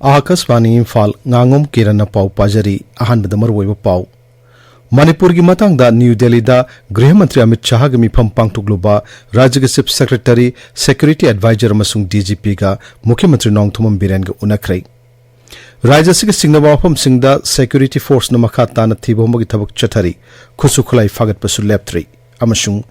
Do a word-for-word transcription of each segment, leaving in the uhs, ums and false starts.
ꯑꯥꯀꯥꯁꯕꯥꯅꯤ ꯏꯝꯐꯥꯜ, ꯉꯥꯉꯣꯝ ꯀꯤꯔꯟꯅ ꯄꯥꯎ ꯄꯥꯖꯔꯤ꯫ ꯑꯍꯥꯟꯕꯗ ꯃꯔꯨꯑꯣꯏꯕ ꯄꯥꯎ꯫ ꯃꯅꯤꯄꯨꯔꯒꯤ ꯃꯇꯥꯡꯗ ꯅ꯭ꯌꯨ ꯗꯦꯜꯂꯤꯗ ꯒ꯭ꯔꯤꯍ ꯃꯟꯇ꯭ꯔꯤ ꯑꯃꯤꯠ ꯁꯥꯍꯒꯤ ꯃꯤꯐꯝ ꯄꯥꯡꯊꯣꯛꯂꯨꯕ ꯔꯥꯖ꯭ꯌꯒꯤ ꯆꯤꯐ ꯁꯦꯀ꯭ꯔꯦꯇꯔꯤ, ꯁꯦꯀ꯭ꯌꯨꯔꯤꯇꯤ ꯑꯦꯗꯚꯥꯏꯖꯔ ꯑꯃꯁꯨꯡ ꯗꯤ ꯖꯤ ꯄꯤꯒ ꯃꯨꯈ꯭ꯌ ꯃꯟꯇ꯭ꯔꯤ ꯅꯣꯡꯊꯣꯝꯕꯝ ꯕꯤꯔꯦꯟꯒ ꯎꯅꯈ꯭ꯔꯦ꯫ ꯔꯥꯖ꯭ꯌ ꯑꯁꯤꯒꯤ ꯆꯤꯡꯅꯕ ꯃꯐꯝꯁꯤꯡꯗ ꯁꯦꯀ꯭ꯌꯨꯔꯤꯇꯤ ꯐꯣꯔꯁꯅ ꯃꯈꯥ ꯇꯥꯅ ꯊꯤꯕ ꯍꯨꯝꯕꯒꯤ ꯊꯕꯛ ꯆꯠꯊꯔꯤ꯫ ꯈꯨꯠꯁꯨ ꯈꯨꯠꯂꯥꯏ ꯐꯥꯒꯠꯄꯁꯨ ꯂꯦꯞꯇ꯭ꯔꯤ꯫ ꯑꯃꯁꯨꯡ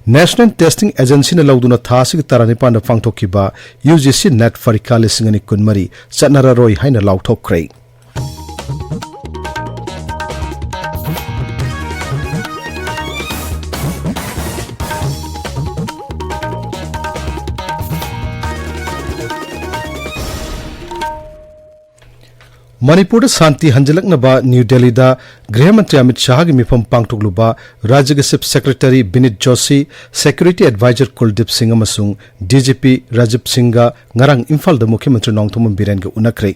ꯅꯦꯁꯅꯦꯜ ꯇꯦꯁꯇꯤꯡ ꯑꯦꯖꯦꯟꯁꯤꯅ ꯂꯧꯗꯨꯅ ꯊꯥ ꯑꯁꯤꯒꯤ ꯇꯔꯥꯅꯤꯄꯥꯟꯗ ꯄꯥꯡꯊꯣꯛꯈꯤꯕ ꯌꯨ ꯖꯤ ꯁꯤ ꯅꯦꯠ ꯄꯔꯤꯈꯥ ꯂꯤꯁꯤꯡ ꯑꯅꯤ ꯀꯨꯟꯃꯔꯤ ꯆꯠꯅꯔꯔꯣꯏ ꯍꯥꯏꯅ ꯂꯥꯎꯊꯣꯛꯈ꯭ꯔꯦ꯫ ꯃꯅꯤꯄꯨꯔꯗ ꯁꯥꯟꯇꯤ ꯍꯟꯖꯤꯜꯂꯛꯅꯕ ꯅ꯭ꯌꯨ ꯗꯦꯜꯂꯤꯗ ꯒ꯭ꯔꯤꯍ ꯃꯟꯇ꯭ꯔꯤ ꯑꯃꯤꯠ ꯁꯥꯍꯒꯤ ꯃꯤꯐꯝ ꯄꯥꯡꯊꯣꯛꯂꯨꯕ ꯔꯥꯖ꯭ꯌꯒꯤ chief secretary ꯕꯤꯅꯤꯠ Joshi, security adviser ꯀꯨꯜꯗꯤꯞ ꯁꯤꯡ ꯑꯃꯁꯨꯡ ꯗꯤ ꯖꯤ ꯄꯤ ꯔꯥꯖꯤꯕ ꯁꯤꯡꯒ ꯉꯔꯥꯡ ꯏꯝꯐꯥꯜꯗ ꯃꯨꯈ꯭ꯌ ꯃꯟꯇ꯭ꯔꯤ ꯅꯣꯡꯊꯣꯝꯕꯝ ꯕꯤꯔꯦꯟꯒ ꯎꯅꯈ꯭ꯔꯦ꯫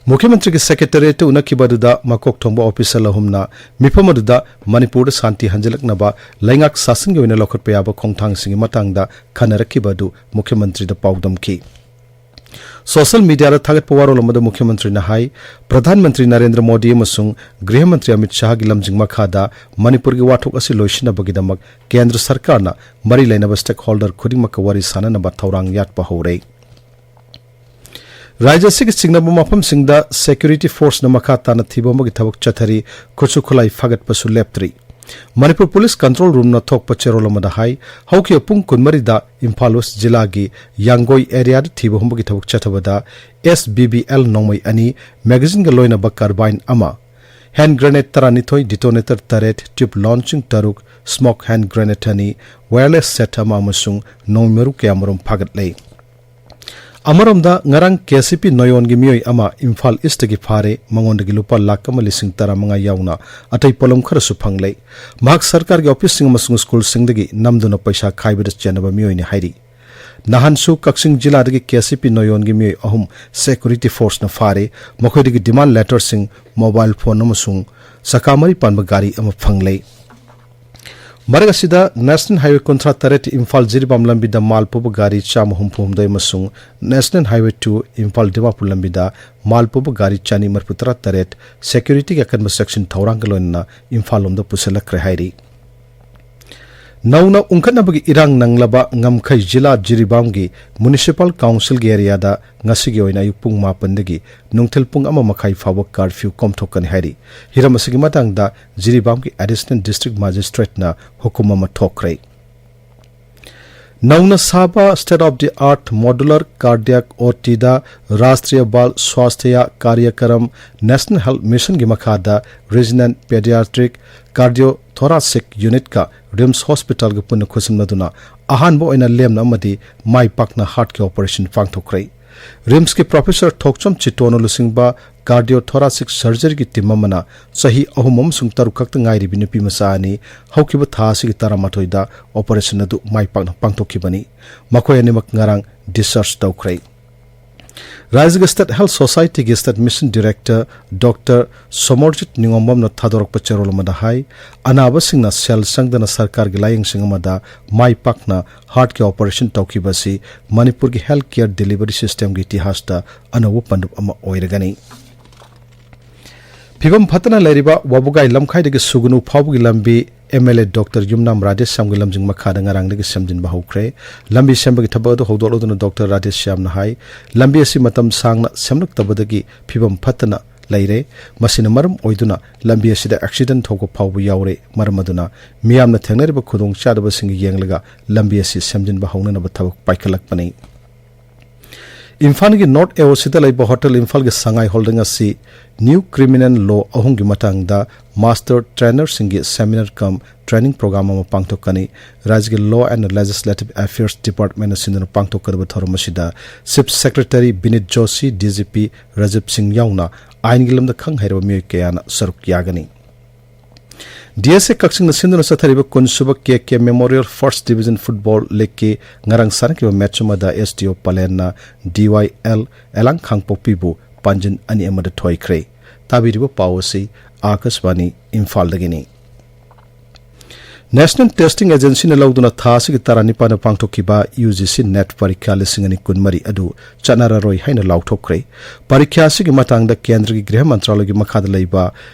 ꯃꯨꯈ꯭ꯌ ꯃꯟꯇ꯭ꯔꯤꯒꯤ ꯁꯦꯀ꯭ꯔꯦꯇꯔꯤꯌꯦꯠꯇ ꯎꯅꯈꯤꯕ ꯑꯗꯨꯗ ꯃꯀꯣꯛ ꯊꯣꯡꯕ ꯑꯣꯐꯤꯁꯤꯌꯦꯜ ꯑꯍꯨꯝꯅ ꯃꯤꯐꯝ ꯑꯗꯨꯗ ꯃꯅꯤꯄꯨꯔꯗ ꯁꯥꯟꯇꯤ ꯍꯟꯖꯤꯜꯂꯛꯅꯕ ꯂꯩꯉꯥꯛ ꯁꯥꯁꯟꯒꯤ ꯑꯣꯏꯅ ꯂꯧꯈꯠꯄ ꯌꯥꯕ ꯈꯣꯡꯊꯥꯡꯁꯤꯡꯒꯤ ꯃꯇꯥꯡꯗ ꯈꯟꯅꯔꯛꯈꯤꯕ ꯑꯗꯨ ꯃꯨꯈ꯭ꯌ ꯃꯟꯇ꯭ꯔꯤꯗ ꯄꯥꯎꯗꯝꯈꯤ꯫ ꯁꯣꯁꯤꯌꯦꯜ ꯃꯤꯗꯤꯌꯥꯗ ꯊꯥꯒꯠꯄ ꯋꯥꯔꯣꯜ ꯑꯃꯗ ꯃꯨꯈ꯭ꯌ ꯃꯟꯇ꯭ꯔꯤꯅ ꯍꯥꯏ, ꯄ꯭ꯔꯙꯥꯟ ꯃꯟꯇ꯭ꯔꯤ ꯅꯔꯦꯟꯗ꯭ꯔ ꯃꯣꯗꯤ ꯑꯃꯁꯨꯡ ꯒ꯭ꯔꯤꯍ ꯃꯟꯇ꯭ꯔꯤ ꯑꯃꯤꯠ ꯁꯥꯍꯒꯤ ꯂꯝꯖꯤꯡ ꯃꯈꯥꯗ ꯃꯅꯤꯄꯨꯔꯒꯤ ꯋꯥꯊꯣꯛ ꯑꯁꯤ ꯂꯣꯏꯁꯤꯟꯅꯕꯒꯤꯗꯃꯛ ꯀꯦꯟꯗ꯭ꯔ ꯁꯔꯀꯥꯔꯅ ꯃꯔꯤ ꯂꯩꯅꯕ ꯁ꯭ꯇꯦꯛꯍꯣꯜꯗꯔ ꯈꯨꯗꯤꯡꯃꯛꯀ ꯋꯥꯔꯤ ꯁꯥꯅꯅꯕ ꯊꯧꯔꯥꯡ ꯌꯥꯠꯄ ꯍꯧꯔꯦ꯫ ꯔꯥꯖ꯭ꯌ ꯑꯁꯤꯒꯤ ꯆꯤꯡꯅꯕ ꯃꯐꯝꯁꯤꯡꯗ ꯁꯦꯀ꯭ꯌꯨꯔꯤꯇꯤ ꯐꯣꯔꯁꯅ ꯃꯈꯥ ꯇꯥꯅ ꯊꯤꯕ ꯑꯃꯒꯤ ꯊꯕꯛ ꯆꯠꯊꯔꯤ꯫ ꯈꯨꯠꯁꯨ ꯈꯨꯠꯂꯥꯏ ꯐꯥꯒꯠꯄꯁꯨ ꯂꯦꯞꯇ꯭ꯔꯤ꯫ ꯃꯅꯤꯄꯨꯔ ꯄꯨꯂꯤꯁ ꯀꯟꯇ꯭ꯔꯣꯜ ꯔꯨꯝꯅ ꯊꯣꯛꯄ ꯆꯦꯔꯣꯜ ꯑꯃꯗ ꯍꯥꯏ, ꯍꯧꯈꯤꯕ ꯄꯨꯡ ꯀꯨꯟꯃꯔꯤꯗ ꯏꯝꯐꯥꯜ ꯋꯦꯁ ꯖꯤꯂꯥꯒꯤ ꯌꯥꯡꯒꯣꯏ ꯑꯦꯔꯤꯌꯥꯗ ꯊꯤꯕ ꯍꯨꯝꯕꯒꯤ ꯊꯕꯛ ꯆꯠꯊꯕꯗ ꯑꯦꯁ ꯕꯤ ꯕꯤ ꯑꯦꯜ ꯅꯣꯡꯃꯩ ꯑꯅꯤ, ꯃꯦꯒꯥꯖꯤꯟꯒ ꯂꯣꯏꯅꯕ ꯀꯥꯔꯕꯥꯏꯟ ꯑꯃ, ꯍꯦꯟ ꯒ꯭ꯔꯦꯅꯦꯗ ꯇꯔꯥꯅꯤꯊꯣꯏ, ꯗꯤꯇꯣꯅꯦꯇꯔ ꯇꯔꯦꯠ, ꯇ꯭ꯌꯨꯕ ꯂꯣꯟꯆꯤꯡ ꯇꯔꯨꯛ, ꯁ꯭ꯃꯣꯛ ꯍꯦꯟ ꯒ꯭ꯔꯦꯅꯦꯗ ꯑꯅꯤ, ꯋꯥꯌꯔꯂꯦꯁ ꯁꯦꯠ ꯑꯃ ꯑꯃꯁꯨꯡ ꯅꯣꯡꯃꯩ ꯃꯔꯨ ꯀꯌꯥꯃꯔꯨꯝ ꯐꯥꯒꯠꯂꯦ꯫ ꯑꯃꯔꯣꯝꯗ, ꯉꯔꯥꯡ ꯀꯦ ꯁꯤ ꯄꯤ ꯅꯣꯌꯣꯟꯒꯤ ꯃꯤꯑꯣꯏ ꯑꯃ ꯏꯝꯐꯥꯜ ꯏꯁꯇꯒꯤ ꯐꯥꯔꯦ꯫ ꯃꯉꯣꯟꯗꯒꯤ ꯂꯨꯄꯥ ꯂꯥꯈ ꯑꯃ ꯂꯤꯁꯤꯡ ꯇꯔꯥꯃꯉꯥ ꯌꯥꯎꯅ ꯑꯇꯩ ꯄꯣꯠꯂꯝ ꯈꯔꯁꯨ ꯐꯪꯂꯦ꯫ ꯃꯍꯥꯛ ꯁꯔꯀꯥꯔꯒꯤ ꯑꯣꯐꯤꯁꯁꯤꯡ ꯑꯃꯁꯨꯡ ꯁ꯭ꯀꯨꯜꯁꯤꯡꯗꯒꯤ ꯅꯝꯗꯨꯅ ꯄꯩꯁꯥ ꯈꯥꯏꯕꯗ ꯆꯦꯟꯅꯕ ꯃꯤꯑꯣꯏꯅꯤ ꯍꯥꯏꯔꯤ꯫ ꯅꯍꯥꯟꯁꯨ ꯀꯛꯆꯤꯡ ꯖꯤꯂꯥꯗꯒꯤ ꯀꯦ ꯁꯤ ꯄꯤ ꯅꯣꯌꯣꯟꯒꯤ ꯃꯤꯑꯣꯏ ꯑꯍꯨꯝ ꯁꯦꯀ꯭ꯌꯨꯔꯤꯇꯤ ꯐꯣꯔꯁꯅ ꯐꯥꯔꯦ꯫ ꯃꯈꯣꯏꯗꯒꯤ ꯗꯤꯃꯥꯟ ꯂꯦꯇꯔꯁꯤꯡ, ꯃꯣꯕꯥꯏꯜ ꯐꯣꯟ ꯑꯃꯁꯨꯡ ꯆꯀꯥ ꯃꯔꯤ ꯄꯥꯟꯕ ꯒꯥꯔꯤ ꯑꯃ ꯐꯪꯂꯦ꯫ ꯃꯔꯛ ꯑꯁꯤꯗ, National Highway ꯀꯨꯟꯊ꯭ꯔꯥ ꯇꯔꯦꯠ ꯏꯝꯐꯥꯜ ꯖꯤꯔꯤꯕꯥꯝ ꯂꯝꯕꯤꯗ ꯃꯥꯜ ꯄꯨꯕ ꯒꯥꯔꯤ ꯆꯥꯝꯃ ꯍꯨꯝꯐꯨ ꯍꯨꯝꯗꯣꯏ ꯑꯃꯁꯨꯡ National Highway two Imphal Dimapur ꯂꯝꯕꯤꯗ ꯃꯥꯜ ꯄꯨꯕ ꯒꯥꯔꯤ ꯆꯅꯤ ꯃꯔꯤꯐꯨ ꯇꯔꯥ ꯇꯔꯦꯠ ꯁꯦꯀ꯭ꯌꯨꯔꯤꯇꯤꯒꯤ ꯑꯀꯟꯕ ꯆꯦꯛꯁꯤꯟ ꯊꯧꯔꯥꯡꯒ ꯂꯣꯏꯅꯅ ꯏꯝꯐꯥꯜ ꯂꯣꯝꯗ ꯄꯨꯁꯤꯜꯂꯛꯈ꯭ꯔꯦ ꯍꯥꯏꯔꯤ꯫ ꯅꯧꯅ ꯎꯪꯈꯠꯅꯕꯒꯤ ꯏꯔꯥꯡ ꯅꯪꯂꯕ ꯉꯝꯈꯩ ꯖꯤꯂꯥ ꯖꯤꯔꯤꯕꯥꯝꯒꯤ ꯃ꯭ꯌꯨꯅꯤꯁꯤꯄꯥꯜ ꯀꯥꯎꯟꯁꯤꯜꯒꯤ ꯑꯦꯔꯤꯌꯥꯗ ꯉꯁꯤꯒꯤ ꯑꯣꯏꯅ ꯑꯌꯨꯛ ꯄꯨꯡ ꯃꯥꯄꯟꯗꯒꯤ ꯅꯨꯡꯊꯤꯜ ꯄꯨꯡ ꯑꯃ ꯃꯈꯥꯏ ꯐꯥꯎꯕ ꯀꯥꯔꯐ꯭ꯌꯨ ꯀꯣꯝꯊꯣꯛꯀꯅꯤ ꯍꯥꯏꯔꯤ꯫ ꯍꯤꯔꯝ ꯑꯁꯤꯒꯤ ꯃꯇꯥꯡꯗ ꯖꯤꯔꯤꯕꯥꯝꯒꯤ ꯑꯦꯗꯤꯁꯅꯦꯜ ꯗꯤꯁꯇ꯭ꯔꯤꯛ ꯃꯥꯖꯤꯁꯇ꯭ꯔꯦꯠꯅ ꯍꯨꯀꯨꯝ ꯑꯃ ꯊꯣꯛꯈ꯭ꯔꯦ꯫ ꯅꯧꯅ ꯁꯥꯕ state of the art modular cardiac OTꯗ ꯔꯥꯁꯇ꯭ꯔꯤꯌ Bal Swasthya ꯀꯥꯔꯌꯀꯔꯝ, National Health Missionꯒꯤ ꯃꯈꯥꯗ Regional Pediatric Cardiothoracic Unitꯀ ꯔꯤꯝꯁ ꯍꯣꯁꯄꯤꯇꯥꯜꯒ ꯄꯨꯟꯅ ꯈꯨꯠꯁꯝꯅꯗꯨꯅ ꯑꯍꯥꯟꯕ ꯑꯣꯏꯅ ꯂꯦꯝꯅ ꯑꯃꯗꯤ ꯃꯥꯏ ꯄꯥꯛꯅ ꯍꯥꯔꯠꯀꯤ ꯑꯣꯄꯔꯦꯁꯟ ꯄꯥꯡꯊꯣꯛꯈ꯭ꯔꯦ꯫ ꯔꯤꯝꯁꯀꯤ ꯄ꯭ꯔꯣꯐꯦꯁꯔ ꯊꯣꯛꯆꯣꯝ ꯆꯤꯇꯣꯅ ꯂꯨꯆꯤꯡꯕ ꯀꯥꯔꯗꯤꯑꯣ ꯊꯣꯔꯥꯁꯤꯛ ꯁꯔꯖꯔꯤꯒꯤ ꯇꯤꯝ ꯑꯃꯅ ꯆꯍꯤ ꯑꯍꯨꯝ ꯑꯃꯁꯨꯡ ꯇꯔꯨꯛ ꯈꯛꯇ ꯉꯥꯏꯔꯤꯕꯤ ꯅꯨꯄꯤ ꯃꯆꯥ ꯑꯅꯤ ꯍꯧꯈꯤꯕ ꯊꯥ ꯑꯁꯤꯒꯤ ꯇꯔꯥꯃꯥꯊꯣꯏꯗ ꯑꯣꯄꯔꯦꯁꯟ ꯑꯗꯨ ꯃꯥꯏ ꯄꯥꯛꯅ ꯄꯥꯡꯊꯣꯛꯈꯤꯕꯅꯤ꯫ ꯃꯈꯣꯏ ꯑꯅꯤꯃꯛ ꯉꯔꯥꯡ discharge ꯇꯧꯈ꯭ꯔꯦ꯫ ꯔꯥꯖ꯭ꯌꯒꯤ State Health Societyꯒꯤ State Mission Director Doctor Somorjit ꯅꯤꯉꯣꯝꯕꯝꯅ ꯊꯥꯗꯣꯔꯛꯄ ꯆꯦꯔꯣꯜ ꯑꯃꯗ ꯍꯥꯏ, ꯑꯅꯥꯕꯁꯤꯡꯅ ꯁꯦꯜ ꯆꯪꯗꯅ ꯁꯔꯀꯥꯔꯒꯤ ꯂꯥꯌꯦꯡꯁꯪ ꯑꯃꯗ ꯃꯥꯏ ꯄꯥꯛꯅ ꯍꯥꯔꯠꯀꯤ ꯑꯣꯄꯔꯦꯁꯟ ꯇꯧꯈꯤꯕ ꯑꯁꯤ ꯃꯅꯤꯄꯨꯔꯒꯤ health care delivery systemꯒꯤ ꯏꯇꯤꯍꯥꯁꯇ ꯑꯅꯧꯕ ꯄꯟꯗꯨꯞ ꯑꯃ ꯑꯣꯏꯔꯒꯅꯤ꯫ ꯐꯤꯕꯝ ꯐꯠꯇꯅ ꯂꯩꯔꯤꯕ ꯋꯥꯕꯨꯒꯥꯏ ꯂꯝꯈꯥꯏꯗꯒꯤ ꯁꯨꯒꯅꯨ ꯐꯥꯎꯕꯒꯤ ꯂꯝꯕꯤ MLA Doctor ꯌꯨꯝꯅꯥꯝ ꯔꯥꯙꯦꯁ꯭ꯌꯥꯝꯒꯤ ꯂꯝꯖꯤꯡ ꯃꯈꯥꯗ ꯉꯔꯥꯡꯗꯒꯤ ꯁꯦꯝꯖꯤꯟꯕ ꯍꯧꯈ꯭ꯔꯦ꯫ ꯂꯝꯕꯤ ꯁꯦꯝꯕꯒꯤ ꯊꯕꯛ ꯑꯗꯨ ꯍꯧꯗꯣꯛꯂꯗꯨꯅ Doctor ꯔꯥꯙꯦꯁ꯭ꯌꯥꯝꯅ ꯍꯥꯏ, ꯂꯝꯕꯤ ꯑꯁꯤ ꯃꯇꯝ ꯁꯥꯡꯅ ꯁꯦꯝꯂꯛꯇꯕꯗꯒꯤ ꯐꯤꯕꯝ ꯐꯠꯇꯅ ꯂꯩꯔꯦ꯫ ꯃꯁꯤꯅ ꯃꯔꯝ ꯑꯣꯏꯗꯨꯅ ꯂꯝꯕꯤ ꯑꯁꯤꯗ ꯑꯦꯛꯁꯤꯗꯦꯟ ꯊꯣꯛꯄ ꯐꯥꯎꯕ ꯌꯥꯎꯔꯦ꯫ ꯃꯔꯝ ꯑꯗꯨꯅ ꯃꯤꯌꯥꯝꯅ ꯊꯦꯡꯅꯔꯤꯕ ꯈꯨꯗꯣꯡꯆꯥꯗꯕꯁꯤꯡ ꯌꯦꯡꯂꯒ ꯂꯝꯕꯤ ꯑꯁꯤ ꯁꯦꯝꯖꯤꯟꯕ ꯍꯧꯅꯅꯕ ꯊꯕꯛ ꯄꯥꯏꯈꯠꯂꯛꯄꯅꯤ꯫ ꯏꯝꯐꯥꯜꯒꯤ North AOCꯗ ꯂꯩꯕ ꯍꯣꯇꯦꯜ ꯏꯝꯐꯥꯜꯒꯤ ꯁꯉꯥꯏ ꯍꯣꯜꯗ ꯉꯁꯤ New Criminal Law ꯑꯍꯨꯝꯒꯤ ꯃꯇꯥꯡꯗ master ꯇ꯭ꯔꯦꯅꯔꯁꯤꯡꯒꯤ seminar cum training program ꯑꯃ ꯄꯥꯡꯊꯣꯛꯀꯅꯤ꯫ ꯔꯥꯖ꯭ꯌꯒꯤ Law and Legislative Affairs Departmentꯅ ꯁꯤꯟꯗꯨꯅ ꯄꯥꯡꯊꯣꯛꯀꯗꯕ ꯊꯧꯔꯝ ꯑꯁꯤꯗ Chief Secretary ꯕꯤꯅꯤꯠ Joshi, DGP Rajiv ꯁꯤꯡ ꯌꯥꯎꯅ ꯑꯥꯏꯟꯒꯤ ꯂꯝꯗ ꯈꯪ ꯍꯩꯔꯕ ꯃꯤꯑꯣꯏ ꯀꯌꯥꯅ ꯁꯔꯨꯛ ꯌꯥꯒꯅꯤ꯫ DSA ꯀꯛꯆꯤꯡꯅ ꯁꯤꯟꯗꯨꯅ ꯆꯠꯊꯔꯤꯕ ꯀꯨꯟꯁꯨꯕ KK Memorial First Division Football Leagueꯀꯤ ꯉꯔꯥꯡ ꯁꯥꯟꯅꯈꯤꯕ ꯃꯦꯠꯆ ꯑꯃꯗ SDO ꯄꯂꯦꯟꯅ DYL ꯑꯦꯂꯥꯡ ꯈꯥꯡꯄꯣꯛꯄꯤꯕꯨ ꯄꯥꯟꯖꯤꯟ ꯑꯅꯤ ꯑꯃꯗ ꯊꯣꯏꯈ꯭ꯔꯦ꯫ ꯇꯥꯕꯤꯔꯤꯕ ꯄꯥꯎ ꯑꯁꯤ ꯑꯥꯀꯥꯁꯕꯥꯅꯤ ꯏꯝꯐꯥꯜꯗꯒꯤꯅꯤ꯫ National Testing Agencyꯅ ꯂꯧꯗꯨꯅ ꯊꯥ ꯑꯁꯤꯒꯤ ꯇꯔꯥꯅꯤꯄꯥꯟꯗ ꯄꯥꯡꯊꯣꯛꯈꯤꯕ UGC NET ꯄꯔꯤꯈ꯭ꯌꯥ ꯂꯤꯁꯤꯡ ꯑꯅꯤ ꯀꯨꯟꯃꯔꯤ ꯑꯗꯨ ꯆꯠꯅꯔꯔꯣꯏ ꯍꯥꯏꯅ ꯂꯥꯎꯊꯣꯛꯈ꯭ꯔꯦ꯫ ꯄꯔꯤꯈ꯭ꯌꯥ ꯑꯁꯤꯒꯤ ꯃꯇꯥꯡꯗ ꯀꯦꯟꯗ꯭ꯔꯒꯤ ꯒ꯭ꯔꯤꯍ ꯃꯟꯇ꯭ꯔꯥꯂꯌꯒꯤ ꯃꯈꯥꯗ ꯂꯩꯕ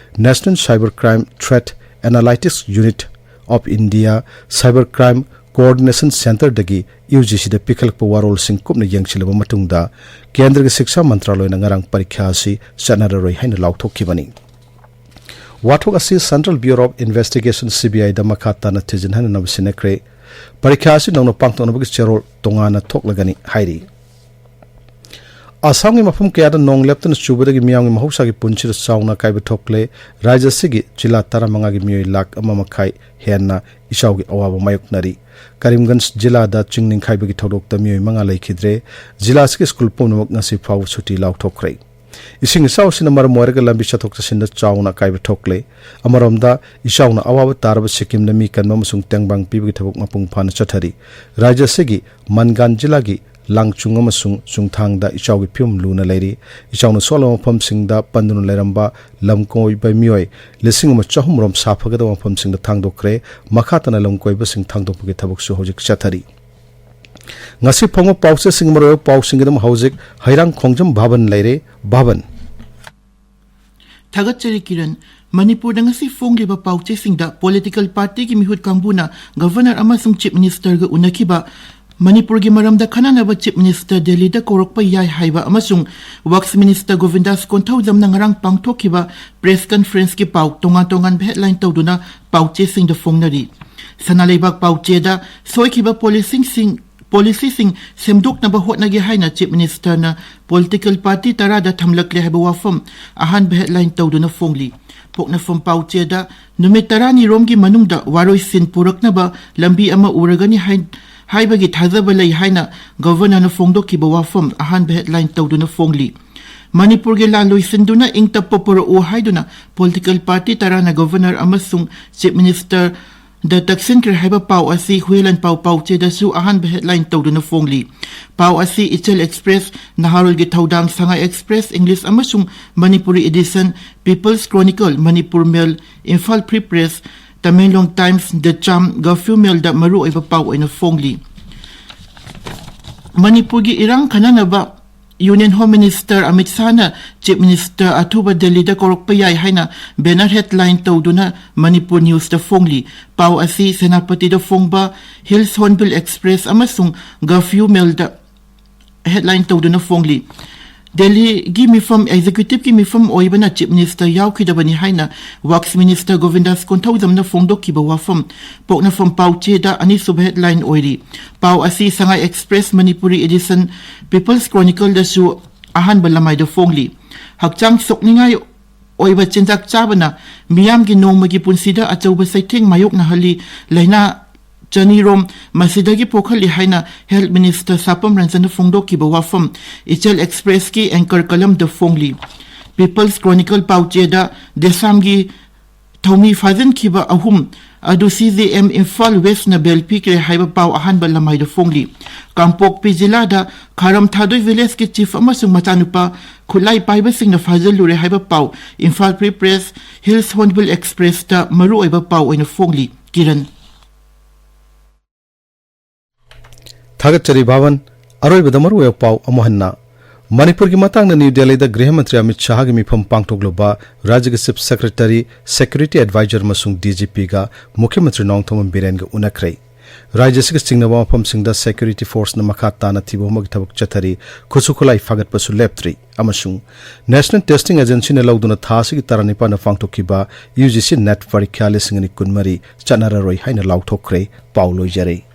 National Cyber Crime Threat Analytics Unit of India Cyber Crime Coordination Centreꯗꯒꯤ UGCꯗ ꯄꯤꯈꯠꯂꯛꯄ ꯋꯥꯔꯣꯜꯁꯤꯡ ꯀꯨꯞꯅ ꯌꯦꯡꯁꯤꯜꯂꯕ ꯃꯇꯨꯡꯗ ꯀꯦꯟꯗ꯭ꯔꯒꯤ ꯁꯤꯛꯁꯥ ꯃꯟꯇ꯭ꯔꯥꯂꯌꯅ ꯉꯔꯥꯡ ꯄꯔꯤꯈ꯭ꯌꯥ ꯑꯁꯤ ꯆꯠꯅꯔꯔꯣꯏ ꯍꯥꯏꯅ ꯂꯥꯎꯊꯣꯛꯈꯤꯕꯅꯤ꯫ ꯋꯥꯊꯣꯛ ꯑꯁꯤ Central Bureau of Investigation, CBIꯗ ꯃꯈꯥ ꯇꯥꯅ ꯊꯤꯖꯤꯟꯍꯟꯅꯕ ꯁꯤꯟꯅꯈ꯭ꯔꯦ꯫ ꯄꯔꯤꯈ꯭ꯌꯥ ꯑꯁꯤ ꯅꯧꯅ ꯄꯥꯡꯊꯣꯛꯅꯕꯒꯤ ꯆꯦꯔꯣꯜ ꯇꯣꯉꯥꯟꯅ ꯊꯣꯛꯂꯒꯅꯤ ꯍꯥꯏꯔꯤ꯫ ꯑꯁꯥꯝꯒꯤ ꯃꯐꯝ ꯀꯌꯥꯗ ꯅꯣꯡ ꯂꯦꯞꯇꯅ ꯆꯨꯕꯗꯒꯤ ꯃꯤꯌꯥꯝꯒꯤ ꯃꯍꯧꯁꯥꯒꯤ ꯄꯨꯟꯁꯤꯗ ꯆꯥꯎꯅ ꯑꯀꯥꯏꯕ ꯊꯣꯛꯂꯦ꯫ ꯔꯥꯖ꯭ꯌ ꯑꯁꯤꯒꯤ ꯖꯤꯂꯥ ꯇꯔꯥꯃꯉꯥꯒꯤ ꯃꯤꯑꯣꯏ ꯂꯥꯈ ꯑꯃ ꯃꯈꯥꯏ ꯍꯦꯟꯅ ꯏꯆꯥꯎꯒꯤ ꯑꯋꯥꯕ ꯃꯥꯌꯣꯛꯅꯔꯤ꯫ ꯀꯔꯤꯝꯒꯟꯖ ꯖꯤꯂꯥꯗ ꯆꯤꯡ ꯅꯤꯡꯈꯥꯏꯕꯒꯤ ꯊꯧꯗꯣꯛꯇ ꯃꯤꯑꯣꯏ ꯃꯉꯥ ꯂꯩꯈꯤꯗ꯭ꯔꯦ꯫ ꯖꯤꯂꯥ ꯑꯁꯤꯒꯤ ꯁ꯭ꯀꯨꯜ ꯄꯨꯝꯅꯃꯛ ꯉꯁꯤ ꯐꯥꯎꯕ ꯁꯨꯇꯤ ꯂꯥꯎꯊꯣꯛꯈ꯭ꯔꯦ꯫ ꯏꯁꯤꯡ ꯏꯆꯥꯎ ꯑꯁꯤꯅ ꯃꯔꯝ ꯑꯣꯏꯔꯒ ꯂꯝꯕꯤ ꯆꯠꯊꯣꯛ ꯆꯠꯁꯤꯟꯗ ꯆꯥꯎꯅ ꯑꯀꯥꯏꯕ ꯊꯣꯛꯂꯦ꯫ ꯑꯃꯔꯣꯝꯗ, ꯏꯆꯥꯎꯅ ꯑꯋꯥꯕ ꯇꯥꯔꯕ ꯁꯤꯛꯀꯤꯝꯗ ꯃꯤ ꯀꯟꯕ ꯑꯃꯁꯨꯡ ꯇꯦꯡꯕꯥꯡ ꯄꯤꯕꯒꯤ ꯊꯕꯛ ꯃꯄꯨꯡ ꯐꯥꯅ ꯆꯠꯊꯔꯤ꯫ ꯔꯥꯖ꯭ꯌ ꯑꯁꯤꯒꯤ ꯃꯟꯒꯥꯟ ꯖꯤꯂꯥꯒꯤ ꯂꯥꯡꯆꯨꯡ ꯑꯃꯁꯨꯡ ꯆꯨꯡꯊꯥꯡꯗ ꯏꯆꯥꯎꯒꯤ ꯐꯤꯕꯝ ꯂꯨꯅ ꯂꯩꯔꯤ꯫ ꯏꯆꯥꯎꯅ ꯁꯣꯛꯂꯕ ꯃꯐꯝꯁꯤꯡꯗ ꯄꯟꯗꯨꯅ ꯂꯩꯔꯝꯕ ꯂꯝꯀꯣꯏꯕ ꯃꯤꯑꯣꯏ ꯂꯤꯁꯤꯡ ꯑꯃ ꯆꯍꯨꯝ ꯔꯣꯝ ꯁꯥꯐꯒꯗꯕ ꯃꯐꯝꯁꯤꯡꯗ ꯊꯥꯡꯗꯣꯛꯈ꯭ꯔꯦ꯫ ꯃꯈꯥ ꯇꯥꯅ ꯂꯝꯀꯣꯏꯕꯁꯤꯡ ꯊꯥꯡꯗꯣꯛꯄꯒꯤ ꯊꯕꯛꯁꯨ ꯍꯧꯖꯤꯛ ꯆꯠꯊꯔꯤ꯫ ꯉꯁꯤ ꯐꯪꯕ ꯄꯥꯎꯆꯦꯁꯤꯡꯒꯤ ꯃꯔꯨꯑꯣꯏꯕ ꯄꯥꯎꯁꯤꯡꯒꯤꯗꯃꯛ ꯍꯧꯖꯤꯛ ꯍꯩꯔꯥꯡꯈꯣꯡꯖꯝ ꯚꯥꯕꯟ ꯂꯩꯔꯦ꯫ ꯚꯥꯕꯟ꯫ ꯊꯥꯒꯠꯆꯔꯤ ꯀꯤꯔꯟ꯫ ꯃꯅꯤꯄꯨꯔꯗ ꯉꯁꯤ ꯐꯣꯡꯂꯤꯕ ꯄꯥꯎꯆꯦꯁꯤꯡꯗ political partyꯒꯤ ꯃꯤꯍꯨꯠ ꯀꯥꯡꯕꯨꯅ Governor ꯑꯃꯁꯨꯡ Chief Ministerꯒ ꯎꯅꯈꯤꯕ, ꯃꯅꯤꯄꯨꯔꯒꯤ ꯃꯔꯝꯗ ꯈꯟꯅꯅꯕ Chief Minister ꯗꯦꯜꯂꯤꯗ ꯀꯧꯔꯛꯄ ꯌꯥꯏ ꯍꯥꯏꯕ ꯑꯃꯁꯨꯡ Works Minister ꯒꯣꯕꯤꯟꯗꯥꯁ ꯀꯣꯟꯊꯧꯖꯝꯅ ꯉꯔꯥꯡ ꯄꯥꯡꯊꯣꯛꯈꯤꯕ press conferenceꯀꯤ ꯄꯥꯎ ꯇꯣꯉꯥꯟ ꯇꯣꯉꯥꯟꯕ headline ꯇꯧꯗꯨꯅ ꯄꯥꯎꯆꯦꯁꯤꯡꯗ ꯐꯣꯡꯅꯔꯤ꯫ ꯁꯅꯥ ꯂꯩꯕꯥꯛ ꯄꯥꯎꯆꯦꯗ ꯁꯣꯏꯈꯤꯕ policyꯁꯤꯡ policyꯁꯤꯡ ꯁꯦꯝꯗꯣꯛꯅꯕ ꯍꯣꯠꯅꯒꯦ ꯍꯥꯏꯅ Chief Ministerꯅ political party ꯇꯔꯥꯗ ꯊꯝꯂꯛꯂꯦ ꯍꯥꯏꯕ ꯋꯥꯐꯝ ꯑꯍꯥꯟꯕ headline ꯇꯧꯗꯨꯅ ꯐꯣꯡꯂꯤ꯫ ꯄꯣꯛꯅꯐꯝ ꯄꯥꯎꯆꯦꯗ ꯅꯨꯃꯤꯠ ꯇꯔꯥꯅꯤꯔꯣꯝꯒꯤ ꯃꯅꯨꯡꯗ ꯋꯥꯔꯣꯏꯁꯤꯟ ꯄꯨꯔꯛꯅꯕ ꯂꯝꯕꯤ ꯑꯃ ꯎꯔꯒꯅꯤ ꯍꯥꯏ-, ꯍꯥꯏꯕꯒꯤ ꯊꯥꯖꯕ ꯂꯩ ꯍꯥꯏꯅ Governorꯅ ꯐꯣꯡꯗꯣꯛꯈꯤꯕ ꯋꯥꯐꯝ ꯑꯍꯥꯟꯕ headline ꯇꯧꯗꯨꯅ ꯐꯣꯡꯂꯤ꯫ ꯃꯅꯤꯄꯨꯔꯒꯤ ꯂꯥꯟ ꯂꯣꯏꯁꯤꯟꯗꯨꯅ ꯏꯪ ꯇꯞꯄ ꯄꯨꯔꯛꯎ ꯍꯥꯏꯗꯨꯅ political party ꯇꯔꯥꯅ Governor ꯑꯃꯁꯨꯡ Chief Minister ꯗ ꯇꯛꯁꯤꯟꯈ꯭ꯔꯦ ꯍꯥꯏꯕ ꯄꯥꯎ ꯑꯁꯤ ꯍꯨꯌꯦꯂꯟ ꯄꯥꯎ ꯄꯥꯎꯆꯦꯗꯁꯨ ꯑꯍꯥꯟꯕ headline ꯇꯧꯗꯨꯅ ꯐꯣꯡꯂꯤ꯫ ꯄꯥꯎ ꯑꯁꯤ ꯏꯆꯜ Express, ꯅꯍꯥꯔꯣꯜꯒꯤ ꯊꯧꯗꯥꯡ, ꯁꯉꯥꯏ Express, English ꯑꯃꯁꯨꯡ Manipuri edition, People's Chronicle, Manipur mail, Imphal Free Press, Tamenglong Times, The Charm, Gafiu Mailꯗ ꯃꯔꯨꯑꯣꯏꯕ ꯄꯥꯎ ꯑꯣꯏꯅ ꯐꯣꯡꯂꯤ꯫ ꯃꯅꯤꯄꯨꯔꯒꯤ ꯏꯔꯥꯡ ꯈꯟꯅꯅꯕ Union Home Minister Amit ꯁꯥꯍꯅ Chief Minister ꯑꯊꯨꯕ ꯗꯦꯜꯂꯤꯗ ꯀꯧꯔꯛꯄ ꯌꯥꯏ ꯍꯥꯏꯅ banner headline ꯇꯧꯗꯨꯅ ꯃꯅꯤꯄꯨꯔ Newsꯇ ꯐꯣꯡꯂꯤ꯫ ꯄꯥꯎ ꯑꯁꯤ ꯁꯦꯅꯥꯄꯇꯤꯗ ꯐꯣꯡꯕ Hills Hornbill Express ꯑꯃꯁꯨꯡ Gafiu Mailꯗ headline ꯇꯧꯗꯨꯅ ꯐꯣꯡꯂꯤ꯫ ꯗꯦꯜꯂꯤꯒꯤ ꯃꯤꯐꯝ, Executiveꯀꯤ ꯃꯤꯐꯝ ꯑꯣꯏꯕꯅ Chief Minister ꯌꯥꯎꯈꯤꯗꯕꯅꯤ ꯍꯥꯏꯅ Works Minister ꯒꯣꯕꯤꯟꯗꯥꯁ ꯀꯣꯟꯊꯧꯖꯝꯅ ꯐꯣꯡꯗꯣꯛꯈꯤꯕ ꯋꯥꯐꯝ ꯄꯣꯛꯅꯐꯝ ꯄꯥꯎꯆꯦꯗ ꯑꯅꯤꯁꯨꯕ headline ꯑꯣꯏꯔꯤ꯫ ꯄꯥꯎ ꯑꯁꯤ Sangai Express Manipuri edition People's Chronicleꯗꯁꯨ ꯑꯍꯥꯟꯕ ꯂꯃꯥꯏꯗ ꯐꯣꯡꯂꯤ꯫ ꯍꯛꯆꯥꯡ ꯁꯣꯛꯅꯤꯡꯉꯥꯏ ꯑꯣꯏꯕ ꯆꯤꯟꯖꯥꯛ ꯆꯥꯕꯅ ꯃꯤꯌꯥꯝꯒꯤ ꯅꯣꯡꯃꯒꯤ ꯄꯨꯟꯁꯤꯗ ꯑꯆꯧꯕ ꯆꯩꯊꯦꯡ ꯃꯥꯌꯣꯛꯅꯍꯜꯂꯤ꯫ ꯂꯥꯏꯅꯥ ꯆꯅꯤꯔꯣꯝ ꯃꯁꯤꯗꯒꯤ ꯄꯣꯛꯍꯜꯂꯤ ꯍꯥꯏꯅ Health Minister ꯁꯥꯄꯝ ꯔꯟꯖꯟꯅ ꯐꯣꯡꯗꯣꯛꯈꯤꯕ ꯋꯥꯐꯝ Ichil Expressꯀꯤ anchor columnꯗ ꯐꯣꯡꯂꯤ꯫ People's Chronicle ꯄꯥꯎꯆꯦꯗ ꯗꯦꯁꯥꯝꯒꯤ ꯊꯧꯃꯤ ꯐꯥꯖꯤꯟꯈꯤꯕ ꯑꯍꯨꯝ ꯑꯗꯨ CJM ꯏꯝꯐꯥꯜ Westꯅ bail ꯄꯤꯈ꯭ꯔꯦ ꯍꯥꯏꯕ ꯄꯥꯎ ꯑꯍꯥꯟꯕ ꯂꯃꯥꯏꯗ ꯐꯣꯡꯂꯤ꯫ ꯀꯥꯡꯄꯣꯛꯄꯤ ꯖꯤꯂꯥꯗ ꯈꯥꯔꯝ ꯊꯥꯗꯣꯏ villageꯀꯤ chief ꯑꯃꯁꯨꯡ ꯃꯆꯥꯅꯨꯄꯥ ꯈꯨꯠꯂꯥꯏ ꯄꯥꯏꯕꯁꯤꯡꯅ ꯐꯥꯖꯤꯜꯂꯨꯔꯦ ꯍꯥꯏꯕ ꯄꯥꯎ Imphal Free Press, Hills Hornbill Expressꯇ ꯃꯔꯨꯑꯣꯏꯕ ꯄꯥꯎ ꯑꯣꯏꯅ ꯐꯣꯡꯂꯤ꯫ ꯀꯤꯔꯟ꯫ ꯊꯥꯒꯠꯆꯔꯤ ꯚꯥꯕꯟ꯫ ꯑꯔꯣꯏꯕꯗ ꯃꯔꯨꯑꯣꯏꯕ ꯄꯥꯎ ꯑꯃꯨꯛ ꯍꯟꯅ꯫ ꯃꯅꯤꯄꯨꯔꯒꯤ ꯃꯇꯥꯡꯗ ꯅ꯭ꯌꯨ ꯗꯦꯜꯂꯤꯗ ꯒ꯭ꯔꯤꯍ ꯃꯟꯇ꯭ꯔꯤ ꯑꯃꯤꯠ ꯁꯥꯍꯒꯤ ꯃꯤꯐꯝ ꯄꯥꯡꯊꯣꯛꯂꯨꯕ ꯔꯥꯖ꯭ꯌꯒꯤ Chief Secretary, Security Advisor ꯑꯃꯁꯨꯡ DGPꯒ ꯃꯨꯈ꯭ꯌ ꯃꯟꯇ꯭ꯔꯤ ꯅꯣꯡꯊꯣꯝꯕꯝ ꯕꯤꯔꯦꯟꯒ ꯎꯅꯈ꯭ꯔꯦ꯫ ꯔꯥꯖ꯭ꯌ ꯑꯁꯤꯒ ꯆꯤꯡꯅꯕ ꯃꯐꯝꯁꯤꯡꯗ security forceꯅ ꯃꯈꯥ ꯇꯥꯅ ꯊꯤꯕ ꯍꯨꯝꯕꯒꯤ ꯊꯕꯛ ꯆꯠꯊꯔꯤ, ꯈꯨꯠꯁꯨ ꯈꯨꯠꯂꯥꯏ ꯐꯥꯒꯠꯄꯁꯨ ꯂꯦꯞꯇ꯭ꯔꯤ ꯑꯃꯁꯨꯡ National Testing Agencyꯅ ꯂꯧꯗꯨꯅ ꯊꯥ ꯑꯁꯤꯒꯤ ꯇꯔꯥꯅꯤꯄꯥꯟꯗ ꯄꯥꯡꯊꯣꯛꯈꯤꯕ UGC NET ꯄꯔꯤꯈ꯭ꯌꯥ ꯂꯤꯁꯤꯡ ꯑꯅꯤ ꯀꯨꯟꯃꯔꯤ ꯆꯠꯅꯔꯔꯣꯏ ꯍꯥꯏꯅ ꯂꯥꯎꯊꯣꯛꯈ꯭ꯔꯦ꯫ ꯄꯥꯎ ꯂꯣꯏꯖꯔꯦ꯫